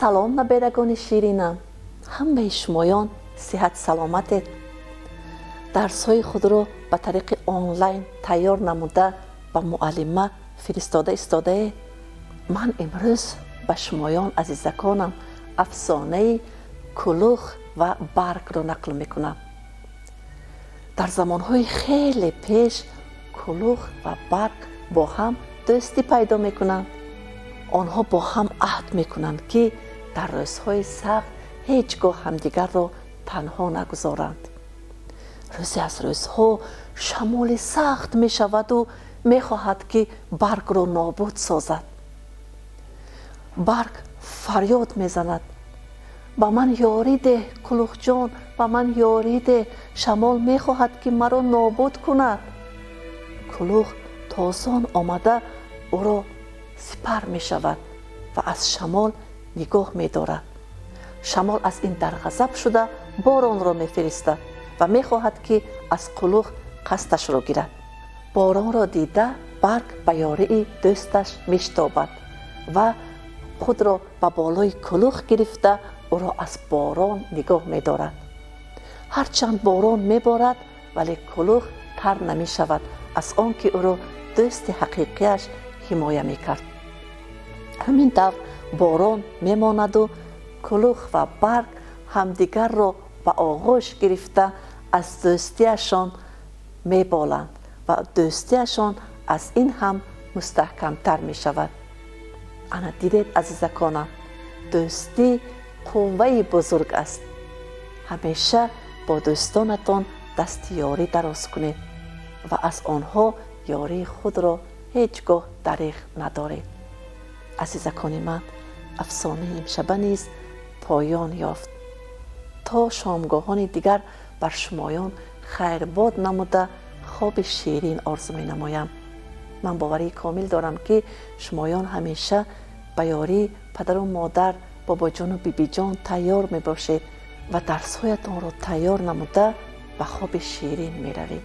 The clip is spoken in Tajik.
Салом, наберагони ширинам, ҳамаи шумоён сиҳат саломатед? Дарсҳои худро ба тариқи онлайн тайёр намуда, ба муаллима фиристода истодаед. Ман имрӯз ба шумоён, азизаконам, афсонаи Кулух ва баргро нақл мекунам. Дар замонҳои хеле пеш кулух ва барг бо ҳам дӯстӣ пайдо мекунанд. Онҳо бо ҳам аҳд мекунанд, ки дар рӯзҳои сахт ҳеҷ гоҳ ҳамдигарро танҳо нагузоранд. Рӯзе аз рӯзҳо шамоли сахт мешаваду мехоҳад, ки баргро нобуд созад. Барг фарёд мезанад: «Ба ман ёрӣ деҳ, Кулухҷон, ба ман ёрӣ деҳ, шамол мехоҳад, ки маро нобуд кунад». Кулух тозон омада, ӯро сипар мешавад ва аз шамол нигоҳ медорад. Шамол аз ин дар ғазаб шуда, боронро мефиристад ва мехоҳад, ки аз кулух қасдашро гирад. Боронро дида, барг ба ёрии дӯсташ мешитобад ва худро ба болои кулух гирифта, ӯро аз борон нигоҳ медорад. Ҳарчанд борон меборад, вале кулух тар намешавад, аз он ки ӯро дӯсти ҳақиқияш ҳимоя мекард. Ҳамин тавр борон мемонаду кулух ва барг ҳамдигарро ба оғӯш гирифта, аз дӯстиашон меболанд ва дӯстиашон аз ин ҳам мустаҳкамтар мешавад. Ана дидед, азизаконам, дӯстӣ қувваи бузург аст. Ҳамеша бо дӯстонатон дасти ёрӣ дароз кунед ва аз онҳо ёрии худро ҳеҷ гоҳ дариғ надоред. Азизакони ман, афсонаи имшаба низ поён ёфт. То шомгоҳони дигар бар шумоён хайрбод намуда, хоби ширин орзу менамоям. Ман боварии комил дорам, ки шумоён ҳамеша ба ёрии падару модар, бобоҷону бибиҷон тайёр мебошед ва дарсҳоятонро тайёр намуда, ба хоби ширин меравед.